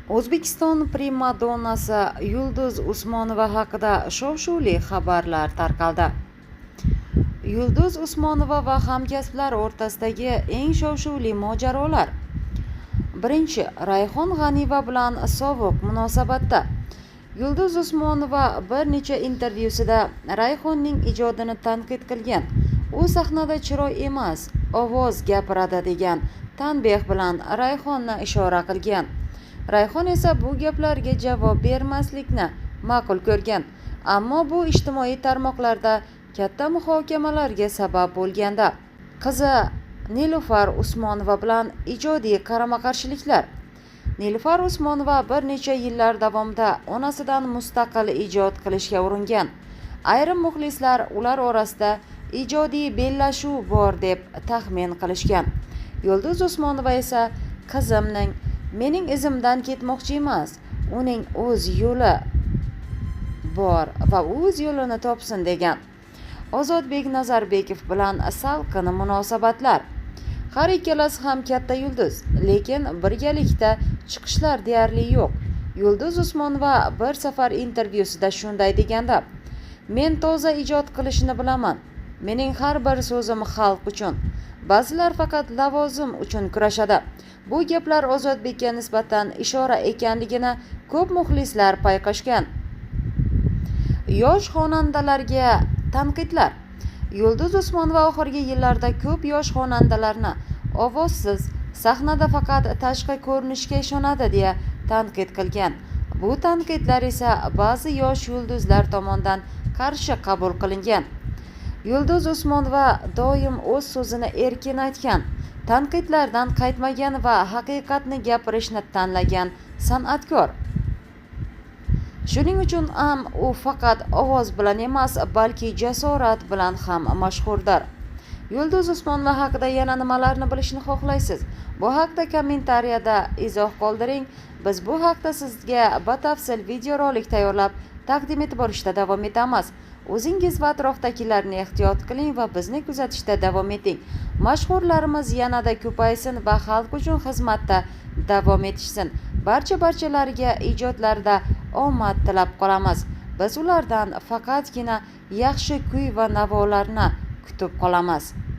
O'zbekiston primadonnasi Yulduz Usmonova haqida shov-shuvli xabarlar tarqaldi. Yulduz Usmonova va hamkasblari o'rtasidagi eng shov-shuvli mojarolar. Birinchi, Rayhon G'aniyeva bilan sovuq munosabatda. Yulduz Usmonova bir necha intervyusida Rayhonning ijodini tanqid qilgan. U sahnada chiroy emas, ovoz gapiradi degan tanbeh bilan Rayhonni ishora qilgan. Rayhon esa bu gaplarga javob bermaslikni ma'qul ko'rgan. Ammo bu ijtimoiy tarmoqlarda katta muhokamalarga sabab bo'lganda. Qizi Nilufar Usmonova bilan ijodiy qarama-qarshiliklar. Nilufar Usmonova bir necha yillar davomida onasidan mustaqil ijod qilishga uringan. Ayrim muxlislar ular orasida ijodiy bellashuv bor deb taxmin qilishgan. Yulduz Usmonova esa qizimning mening izimdan ketmoqchi emas, uning o'z yo'li bor va o'z yo'lini topsin degan. Ozodbek Nazarbekov bilan salqin munosabatlar. Har ikkalasi ham katta yulduz, lekin birgalikda chiqishlar deyarli yo'q. Yulduz Usmonova bir safar intervyusida shunday deganda: "Men toza ijod qilishni bilaman. Mening har bir so'zim xalq uchun. Ba'zilar faqat lavozim uchun kurashadi." Bu gaplar Ozodbekka nisbatan ishora ekanligini ko'p muxlislar payqashgan. Yosh xonandalarga tanqidlar. Yulduz Usmonova oxirgi yillarda ko'p yosh xonandalarni ovozsiz, sahnada faqat tashqi ko'rinishga ishonadi deya tanqid qilgan. Bu tanqidlar esa ba'zi yosh yulduzlar tomonidan qarshi qabul qilingan. Yulduz Usmonova doim o'z so'zini erkin aytgan, tanqidlardan qaytmagan va haqiqatni gapirishni tanlagan san'atkor. Shuning uchun ham u faqat ovoz bilan emas, balki jasorat bilan ham mashhurdir. Yulduz Usmonova haqida yana nimalarni bilishni xohlaysiz? Bu haqda kommentariyada izoh qoldiring. Biz bu haqda sizga batafsil videorolik tayyorlab taqdim etib borishda davom etamiz. O'zingiz va atrofdagilarni ehtiyot qiling va bizni kuzatishda davom eting. Mashhurlarimiz yanada ko'paysin va xalq uchun xizmatda davom etishsin. Barcha-barchalariga ijodlarida omad tilab qolamiz. Biz ulardan faqatgina yaxshi kuy va navolarni kutib qolamiz.